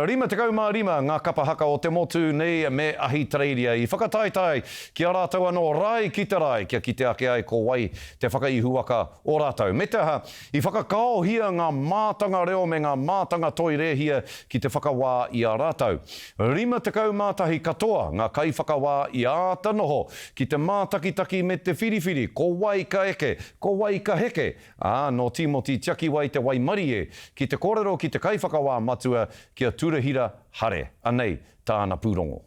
55 ngā kapa haka o te motu nei me Ahitereiria i whakataetae ki a rātou anō rae ki te rae kia kite ake ai ko wai te whakaihuwaka o rātou. Me te aha, i whakakaohia ngā mātanga reo me ngā mātanga toi rēhia ki te whakawā i a rātou. 51 katoa ngā kaiwhakawā i āta noho ki te mātakitaki me te whiriwhiri ko wai ka eke, ko wai ka heke, Ā, nō Tīmoti Tiakiwai te waimarie ki te kōrero ki te Kaiwhakawā Matua, ki a Turahira Hare. Anei tāna pūrongo.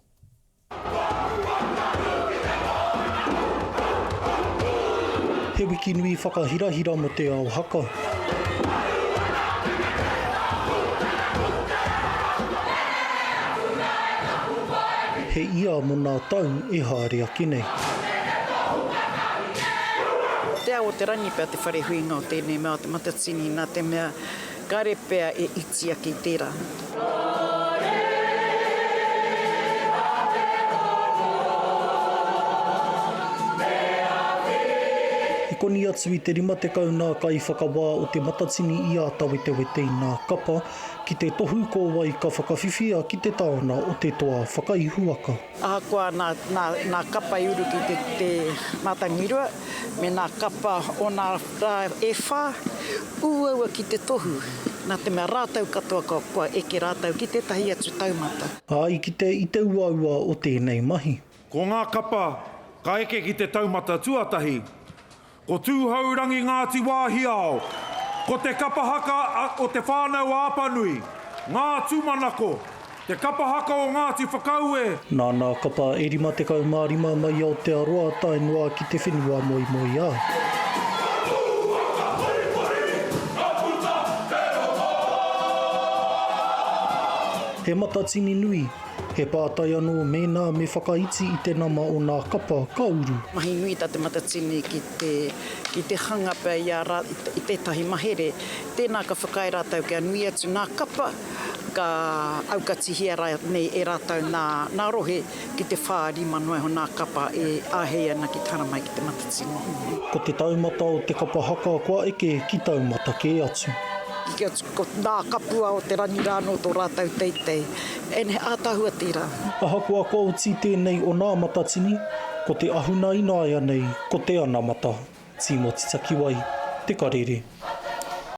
He wiki nui whakahirahira mō te ao haka. He ia mō nā tau e haere ake nei. Te Ao o te Rangi pea te whare huinga o tēnei mea o Te Matatini nā te mea kāre pea e iti ake i tērā. I koni atu i te 50 nā kaiwhakawā o Te Matatini i āta wetewete i nā kapa ki te tohu ko wai ka whakawhiwhia ki te taona o te toa whakaihuwaka. Ahakoa nā, nā, nā kapa i uru ki te, te mātangirua, me nā kapa o nā rā e whā, uaua ki te tohu, nā te mea rātou katoa kua, kua eke rātou ki tētahi atu taumata. Ā, i kite i te uaua o tēnei mahi. Ko ngā kapa ka eke ki te taumata tuatahi, Ko Tūhourangi Ngāti Wāhiao, ko te kapa haka o Te Whānau-a-Apanui, Ngā Tūmanako, te kapa haka o Ngāti Whakaue, Nā nā kapa e 55 mai Aotearoa tae noa ki te whenua moemoeā. He matatini nui, He pātai anō mēnā me whakaiti i te nama o nā kapa ka uru. Mahi nui tā Te Matatini ki te, ki te hanga pea i a rā, i tētahi mahere, tēnā ka whakaae rātou kia nui atu nā kapa, ka aukatihia rānei e rātou nā, nā rohe ki te whārima noa iho nā kapa e āhei ana ki te haramai ki Te Matatini. Ko te taumata o te kapa haka kua eke ki taumata kē atu. Kite atu ko nā kapua o te rangi rā nō tō rātou teitei. And he ātaahua tērā. Ahakoa kua oti tēnei o nā Matatini, ko te ahuna ināianei ko te anamata. Tīmoti Takiwai, Te Karere.